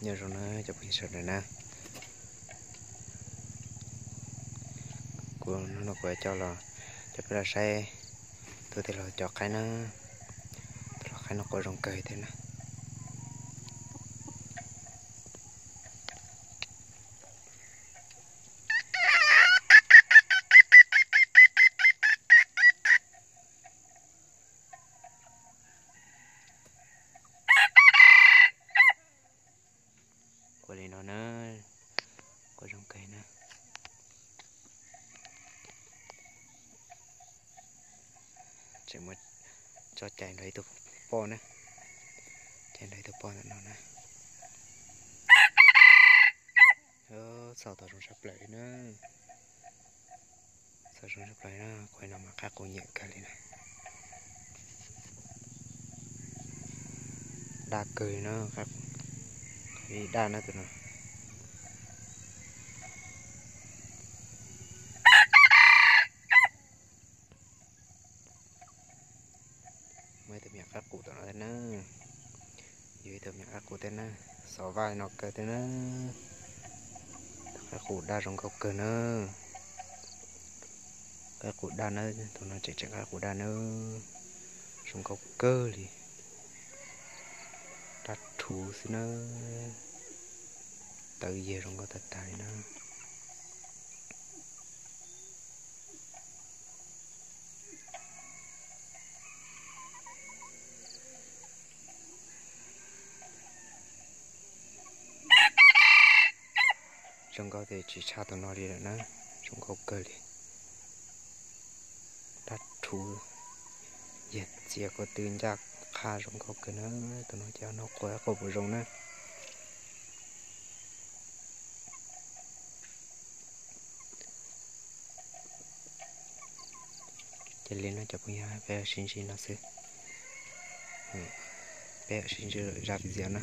Nyob zoo na cov phooj ywg sawv daws na, kuv hnub no kuv coj los coj peb los saib tus tij laug cov qaib na. Tus tij laug qaib no quaj zoo kawg thiab na. Quaj li no na, quaj zoo kawg na. Tseem muab tso cais nrog ib tug poj na, cais nrog ib tug poj ntawm no na. Txhos tau zoo tshaj plaws li na, txhos zoo tshaj plaws na, kuv no mas qaib qus nyiam kawg li na. Daj kawg li na, qaib daj na tus no. Muaj ib tug me nyuam qaib qus tom no thiab na, yog ib tug me nyuam qaib qus thiab na, xov vaj no kawg thiab na. Qaib qus daj zoo nkauj kawg na, qaib qus daj na, tus no tseem tseem qaib qus daj na, zoo nkauj kawg li. Daj rhuv xwb na, tawv yag zoo nkauj tag tag li na. Zoo nkauj tias tsis tshaj tus no li lawm na, zoo nkauj kawg li. Daj rhuv, yag txias ko tw ncaj qha zoo nkauj kawg na, tus no ces no quaj quaj puas zoo na. Cia li no cov phooj ywg, peb sib ntsib no xwb, peb sib ntsib zaj video na.